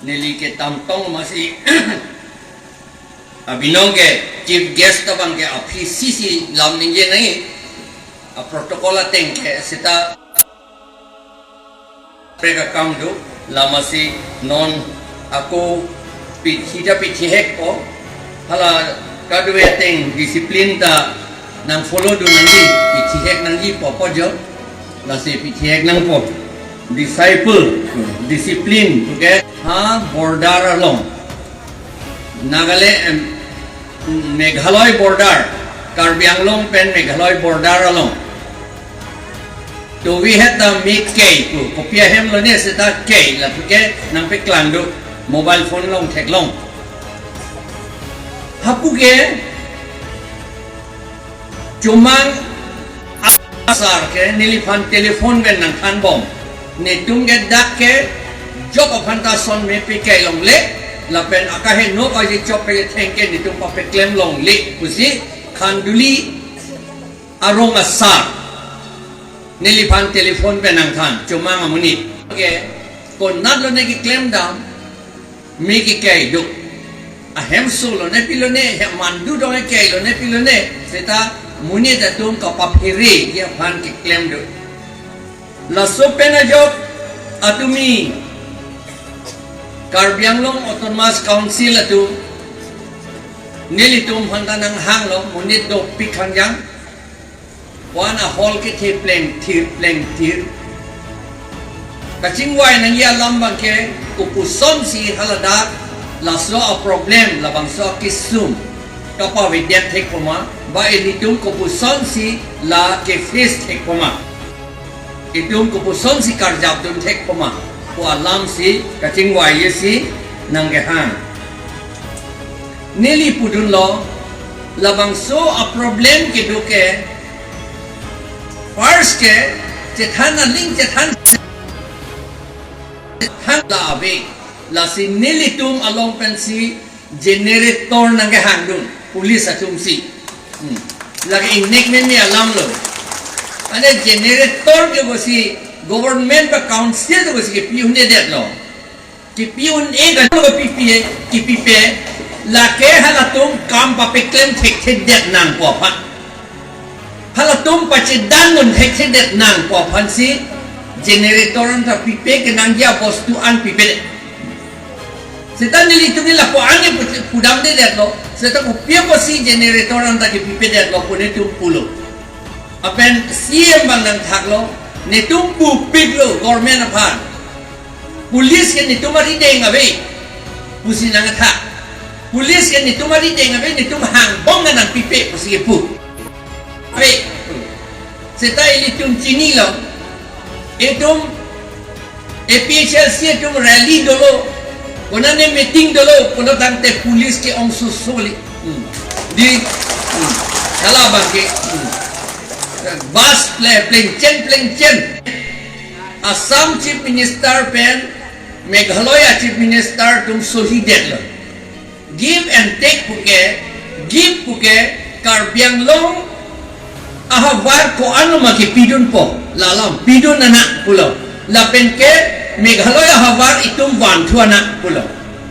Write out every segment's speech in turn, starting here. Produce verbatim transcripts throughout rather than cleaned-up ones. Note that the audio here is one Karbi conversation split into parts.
Neli ke tamtong masi abinong ke chief guest abang ke aphi sisi lam ningje nai, a protocol ateng ke seta prek akam do, lamasi non ako pi-, hita pithihek ko, hala kadokave ateng discipline ta nang follow do nangji, pithihek nangji popo jo, lasi pithihek nangpo. Disciple, discipline, okay? Ha border along. Nagaland, em, Meghalaya border, Karbi Anglong pen Meghalaya border along. Tovi heta mi kei pu, kopi ahem lone seta kei, lapu ke nangpeklang do, mobile phone along theklong. Hapu ke, Chomang asar ke neliphan telephone pen nangthanbom. Netum ke dak ke job aphan ta son me pekei longle, lapen akaheno aji chop pe thengke netum papeklem longle pusi Khanduli arong asar neliphan telephone pen nangthan, Chomang amonit. Ke konat lone keklem dam, mi kekei do. Ahemso lone pilone, hem mandu dong kei lone pilone, seta monit atum kapaphere aphan keklem do. Laso pen ajok atumi Karbi Anglong Autonomous Council atum nelitum aphan ta nanghanglo, monit dopik khangjang. Wan ahol kethe pleng thir, pleng thir. Kachingvai nangji alam abang ke kopusonsi haladak laso a-problem, labangso akesung kapavedet thekpo ma, ba ilitum kopusonsi la ke-face thekpo ma, itum kopusonsi karjapdun thekpo ma pu alamsi kachingvaiji si nangkehang. Neli pudunlo, labangso a-problem kedo ke, first ke, chethan aling chethan, chethan la ave, lasi nelitum along pensi generator nangkehangdun, police atumsi. Hmm. Lake ingnek meme alamlo. Ane generator ke pusi government ba council ke pusi kepi un-edetlo. Kepi un-e kan lo kepipe, kepipe, lake halatum kam papeklem thekthedet nangpo aphan. Halatum pachedandun thekthedet nangpo aphansi generator anta pipe, kenangji abostu an pipe. Seta nelitum ke lapu-an ke pu-, pudamdedetlo, seta kopi apotsi generator anta kepipedetlo pu netum pulo. Lapen C M abang nangthaklo, netum pupiklo government aphan. Police ke netum arideng ave pusi nangthak. Police ke netum arideng ave, netum hangbom nangpipe pusi kepu. Ave. Seta ilitum chinilo. Itum A P H L C atum rally dolo, konane meeting dolo, kono tangte police ke-ong sosoli. Hmm. Di, hmm. Hala abang ke, hmm. Bus ple-, plengchen, plengchen. Assam Chief Minister pen Meghalaya Chief Minister atum solidetlo. Give and take puke, give puke, Karbi Anglong ahavar ko-an ma kepidunpo, lalam pidun anak pulo. Lapen ke Meghalaya ahavar itum vanthu anak pulo.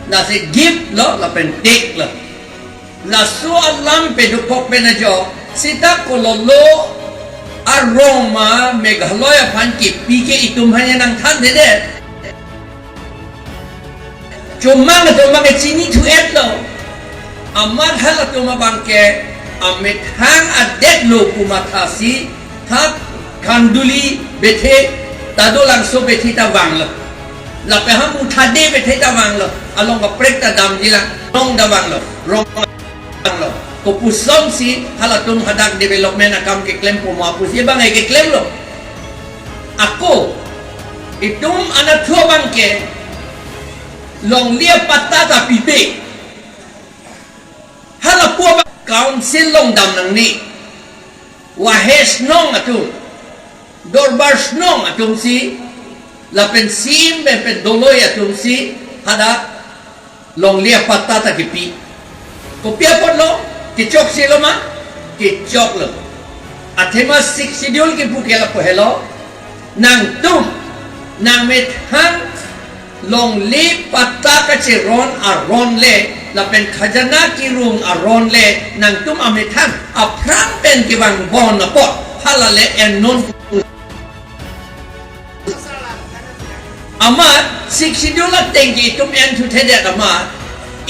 Lasi give lo, lapen take lo. Laso alam pedukok pen ajok, seta kololo arong ma Meghalaya aphan kepi ke itum aphan nangthanthedet. Chomang atum abang ke chinithu-etlo. Amat halatum abang ke amethang adetlo pu mathasi, ha Khanduli bethe, ta Dolangso bethe ta vanglo. Lapen ha Muthade bethe ta vanglo. Along kaprek ta damjilang. Rong ta vanglo. Rong lo. Kopusonsi halatum hadak development akam keklempo ma pusi abang ke keklemlo. Ako, itum anatthu abang ke longle apatta ta pipe. Halapu abang council along dam nangne. Wahe Shnong atum, Dorbar Shnong atumsi, lapen C M pen pen doloi atumsi, hadak longle apatta ta kepi. Kopi apotlo, kechokselo ma, kechoklo. Athema Sixth Schedule kepu ke lapu helo, nangtum, nangmethang, Longle patta kacheron aron le, lapen khajana kirung aron le, nangtum amethang aphrang pen kevang bon apot, hala le ennon. Amat Sixth Schedule ateng ke itum enthuthedet amat,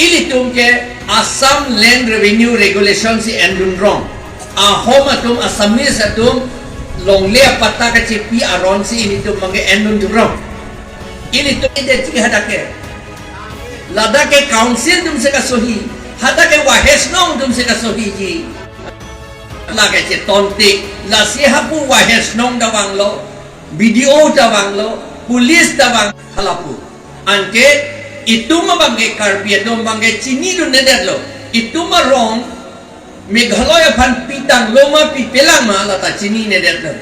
ilitum ke Assam Land Revenue Regulation si endun rong. Ahom atum, Assamese atum, longle apatta kachepi aron si ilitum abang ke endun rong. Ilitum ide ji hadak ke. Ladak ke council atum si kasohi. Hadak ke Wahes Nong atum si kasohiji. Lake chetontik. Lasi hapu Wahes Nong ta vanglo. B D O ta vanglo. Police ta vang halapu. Anke itum abang ke Karbi atum abang ke chinidundedet lo. Itum arong Meghalaya aphan pitanglo ma pipelang ma lata chininedet lo.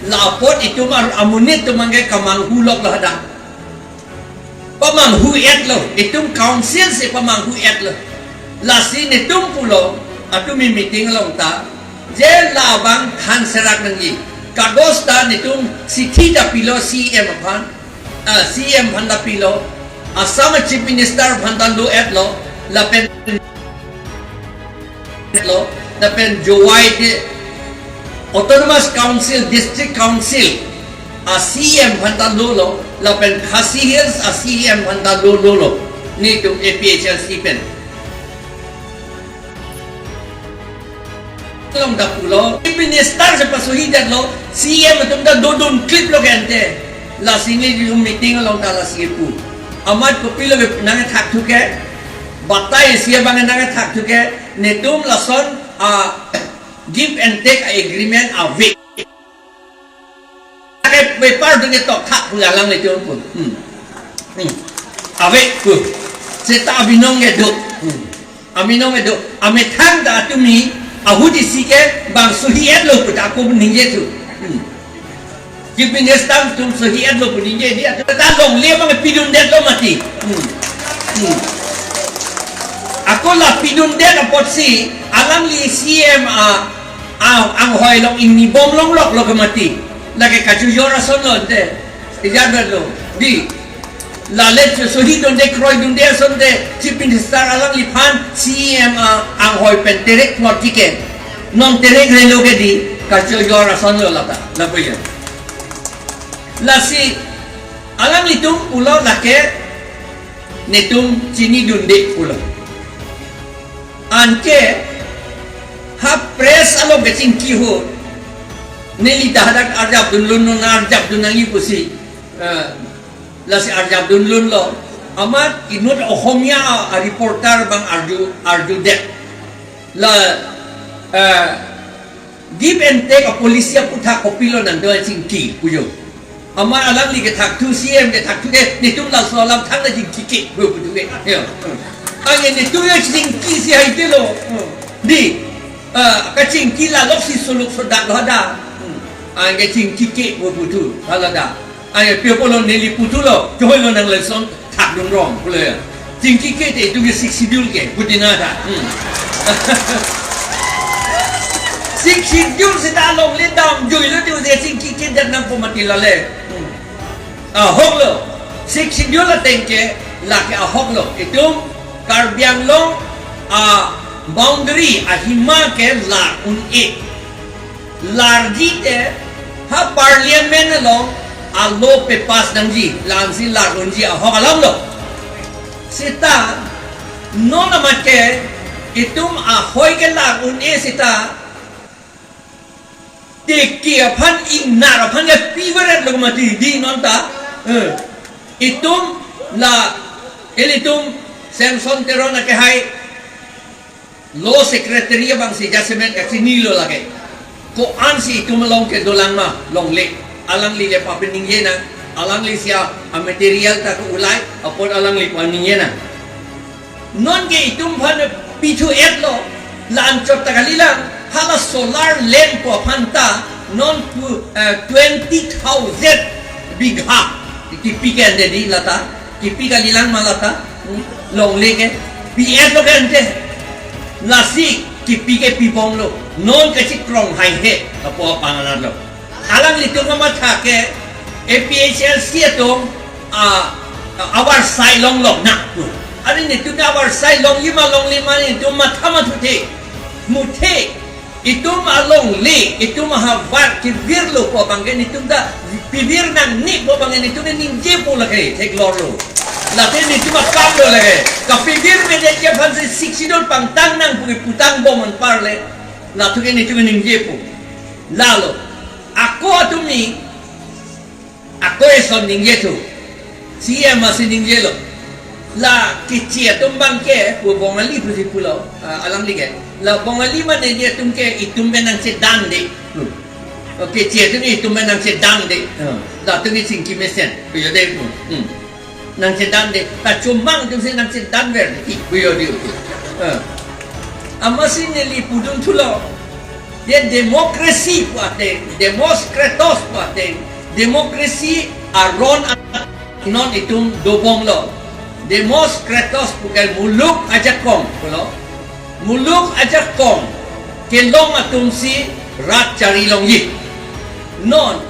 La apot itum ar amonit atum abang ke kamanghu lok lo hadak. Pamanghu-et lo, itum council si pamanghu-et lo. Lasi netum pulo, atumi meeting along ta, je labang than serak nangji. Kagos ta netum sithi ta pilo C M aphan, ah, C M aphan ta pilo, Assam Chief Minister aphan ta lo-et lo, lapen lo, lapen Jowai te Autonomous Council, District Council a C M aphan ta lolo, lapen Khasi Hills a C M aphan ta lolo. Netum A P H L C pen. Along ta pulo, Chief Minister si pasohidetlo, C M atum ta dodun klip lo ke ante. Lasi netum meeting along ta lasi pu. Amat kopilo ke nangthakthu ke, batai isi abang nangthakthu ke, netum lason a give and take agreement ave. Ake paper atum ke tokthak pu alanglitum pu. Hmm. Hmm. Ave pu. Seta abinong ke do. Hmm. Abinong ke do. Amethang ta atumi ahut isi ke bang sohi-et lo pu ta ako ningje thu. Hmm. Chief Minister atum sohi-et lo pu ningje di, atum ta longle abang pidundet lo mati. Hmm. Hmm. Ako la pidundet apotsi alangli C M a, a anghoi along ingni bom longlok lo ke mati. Lake kachojor ason lo ante. Ijat lo. Di. Lale sohidunde kroidunde asonte Chief Minister alangliphan C M a anghoi pen terek plot ticket. Non terek relo ke di kachojor ason lo lata. Lapu ya. Lasi alanglitum pulo lake netum chinidunde pulo. Anke ha press along kachingki ho. Neli ta hadak arjapdunlun non arjapdun nangji pusi. Eh, lasi arjapdunlun lo. Amat inut Ohomia a, a reporter abang arju, arjudet. La, eh, give and take a policy aputhak kopilo nangdo chingki pujo. Amat alangli kethakthu, C M kethakthu ke, netum laso alam thang na chingki ke, pu putu ke. Ya. Anke netum ya chingki si hai te lo. Di, eh, kachingki lalok si suluk sodak lo hadak. Hmm. Anke chingki ke, pu putu, hala da. Ai, pio pulo neli puthulo, choi lo nang lason thakdun rong, pulo ya. Chingki ke te itum ke Sixth Schedule ke, putina ta. Hmm. Sixth Schedule seta longle damjoi lo te use chingki kedet nangpo mati lale. Hmm. Ahok lo. Sixth Schedule ateng ke lake ahok lo. Itum Karbi Anglong a boundary ahima ke lar un-e. Larji te ha parliament along a law pepass nangji, la-ansi lar unji ahok alam lo. Seta non amat ke itum ahoi ke lar un-e seta tiki aphan ingnar aphan ke pivaret lo mati di non ta. Eh, itum la ilitum Samson Teron akehai Law Secretary abang si jasemet kachinilo lake. Ko-ansi itum along ke dolang ma longle. Alangli le papeningje nang. Alangli si a, a material ta ke-ulai, apot alangli paningje nang. Non ke itum aphan pithu-et lo, la-anchot ta kalilang, hala solar lamp pu aphan ta, non pu, eh, twenty thousand bigha. Kipi ke ante di lata. Kipi kalilang ma lata, hmm, longle ke, pi-et lo ke ante. Lasi, kipi ke pibom lo, non kachikrong haihe, apo apanganar lo. Alanglitum amatha ke, A P H L C atum, a, Avarsai longlok nang pu. Ari netum avarsai longji ma longle ma netum matha mathu the. Muthe. Itum alongle, itum ahavar kevirlo pu abang ke netum ta pivir nangne pu abang ke netum ningjepo lake theklorlo. Lake netum akam lo lake. Kapivir medet ke aphansi Sixth Schedule pangtang nang pu putang bom anparle. Latum ke netum ningjepo. Lalo. Ako atumi, ako eson ningjethu. C M asi ningjelo. La keche atum abang ke, pu Bongali pusi pulo, ah, alangli ke. La Bongali mane dia atum ke itum pen nangchedande. Hmm. Oke, keche atum itum pen nangchedande. Hmm. Latum ke chingki mesen. Kuyo de pu. Hmm. Nangchedande. Kachomang atumsi nangchedanver. Kuyo de pu. Hmm. Amatsi neli pudunthulo. Ye democracy pu ateng, demos kratos pu ateng, democracy aron a-, non itum dobomlo. Demos kratos pu ke muluk ajakong pulo. Muluk ajakong kelong atumsi rat chari longji. Non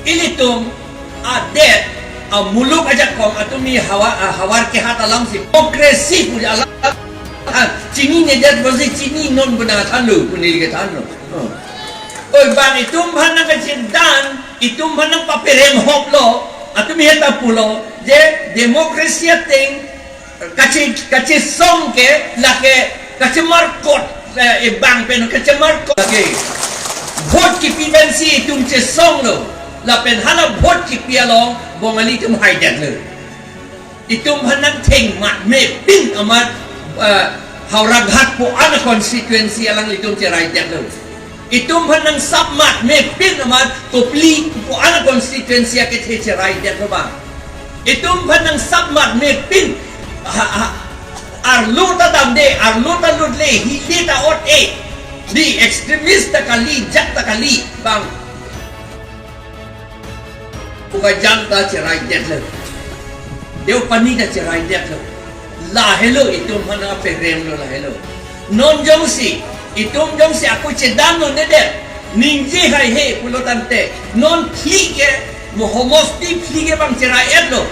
ilitum adet, amuluk ajakong atumi hawa-, ah, havar kehat alamsi democracy pu alam, ah, chininedet bosi chini non bena thanlo, pu neli ke thanlo. Oh. Oi bang itum aphan nangkachedan, itum aphan nangpaperem hoplo, atumi heta pulo, je democracy ateng, kache, kachesong ke lake kachemarkot, eh, ebang pen kachemarkot lake. Vote kipi pensi itum chesonglo. Lapen hala vote kipi along Bongali atum haidetlo. Itum aphan nangtheng matmepin amat, eh, Howraghat pu an constituency alanglitum cheraidetlo. Itum aphan nangsap matmepin amat Kopili pu an constituency akethe cheraidetlo bang. Itum aphan nangsap matmepin ha, ha, arlo ta damde, arlo ta lutle, hile ta ot-e. Di extremist ta kali, ajat ta kali bang. Bokajan ta cheraidetlo. Deopani ta cheraidetlo. Lahelo itum aphan nangperemlo lahelo. Non jongsi, itum jongsi ako chedamlo nedet. Ningje haihe pulo tangte. Non phli ke, mo homosti phli ke bang cherai-etlo.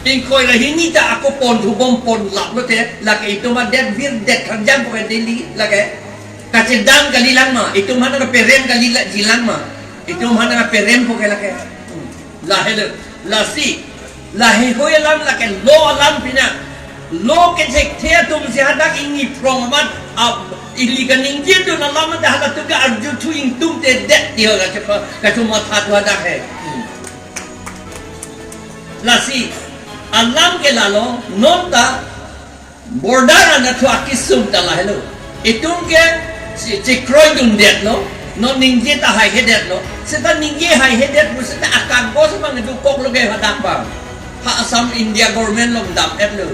Ingkoi ra hini ta ako pon thubom pon laplo te. Lake itum adet virdet khangjam pu ke Delhi lake. Kachedam kalilang ma, itum aphan nangperem kalilang jilang ma. Itum aphan nangperem pu ke lake. Hmm. Lahelo, lasi, laheihui alam lake law alam pina. Law kethekthe atumsi hadak ingni phrong amat, ab, ili kaningjedun alam ta halatum ke arjuthu ingtungtedet dia kacho, kachomathathu hadak he. Hmm. Lasi, alam ke lalo, non ta, border anatthu akesung ta lahelo. Itum ke che-, chekroidundetlo, non ningje ta haihedetlo. Seta ningje haihedet pu seta akagos abang dokoklo ke hadak bang. Ha Assam India government along dam-etlo.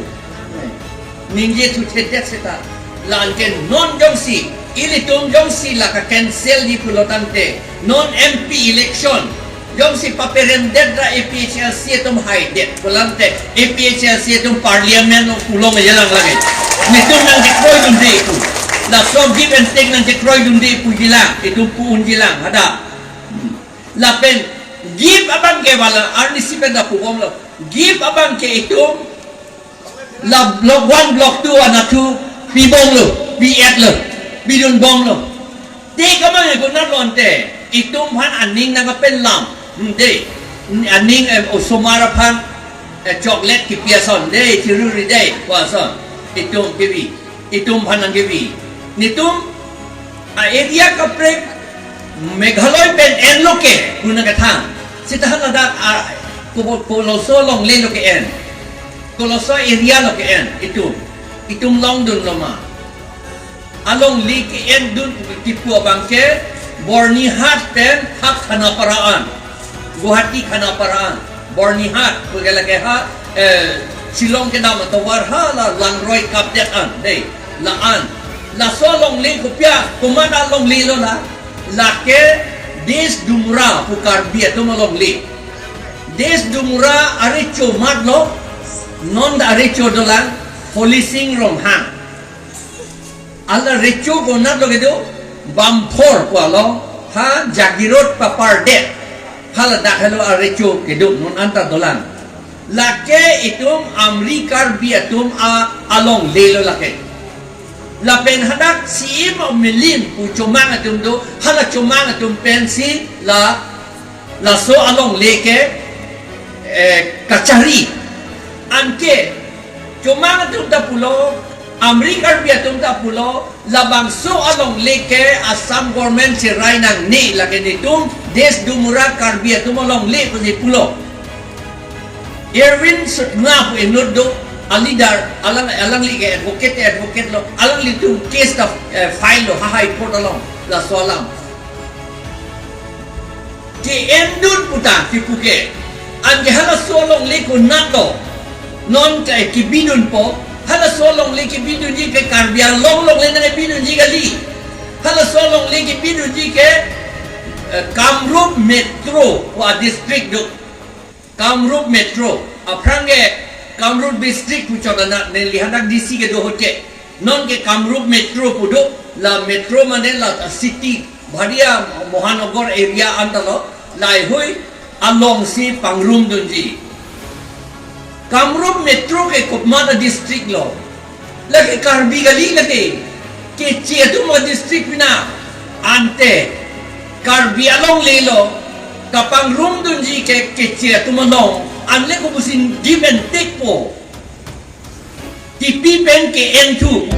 Ningje thuthedet seta. La-an ke non jongsi, ilitum jongsi la ka-cancel di pulo tangte, non M P election jongsi paperemdet ra A P H L C atum haidet pulo tangte, A P H L C atum parliament along pulong jelang lake. Netum nangchekroidunde pu. Laso give and take nangchekroidunde pu jilang, itum pu-un jilang hadak. Hmm. Lapen give abang ke wala arnisi pen ta pubomlo. Give abang ke itum la block one, block two anatthu pibomlo, pi-etlo, pidunbomlo. Te kamang e konatlo ante, itum aphan aning nangkapelam, hmm, de, aning, eh, osomar aphan, eh, chocolate kipi ason, de, chiruri de, pu ason, itum kipi. Itum aphan nangkepi. Netum a-area kaprek Meghalaya pen enlo ke, pu nangkethan. Seta haladak a, ko, koloso longle lo ke-en. Koloso area lo ke-en, itum. Itum longdunlo ma. Alongle ke-endun kipu abang ke Byrnihat pen ha Khanapara an. Guwahati Khanapara an. Byrnihat, pu ke lake ha, eh, Shillong kedam atovar ha la langroi kapdet an, de, la-an. Laso longle kopi a, komat alongle lo la, lake Desdumra pu Karbi atum alongle. Desdumra arecho matlo, non ta arecho dolang, Holising Ronghang. Hala recho konatlo kedo, Bamphor pu along, ha Jagiroad Papardet, haladak helo arecho kedo, non anta dolang. Lake itum Amri Karbi atum a alongle lo lake. Lapen hadak C M Milim pu chomang atum do, hala chomang atum pensi la laso alongle ke eh, kachari. Anke chomang atum ta pulo, Amri Karbi atum ta pulo, labangso alongle ke Assam government cherai nangne, lake netum Desh Dumura Karbi atum alongle pusi pulo. Erwin Sutnga pu inut do, a leader, alang, alangli ke advocate, advocate lo, alanglitum case ta eh, file lo ha High Court along, laso alam. Ke-endun pu ta kipu ke. Anke halaso alongle konat lo. Non ke kebidunpo. Halaso alongle kebidunji ke Karbi Anglong alongle nang kebidunji kali. Halaso alongle kebidunji ke eh, Kamrup Metro pu a district do. Kamrup Metro. Aphrang ke Kamrup District pu chot anat, neli hadak D C kedo ahut ke. Non ke Kamrup Metro pu do, la metro mane la city, bharia Mohanogor area anta lo, laheihui alongsi pangrumdunji. Kamrup Metro ke komat a district lo. Lake Karbi kali lake. Keche atum a district pina. Ante Karbi alongle lo, kapangrumdunji ke keche atum along. Anle kopusi give and take po. Kipi pen ke-en thu.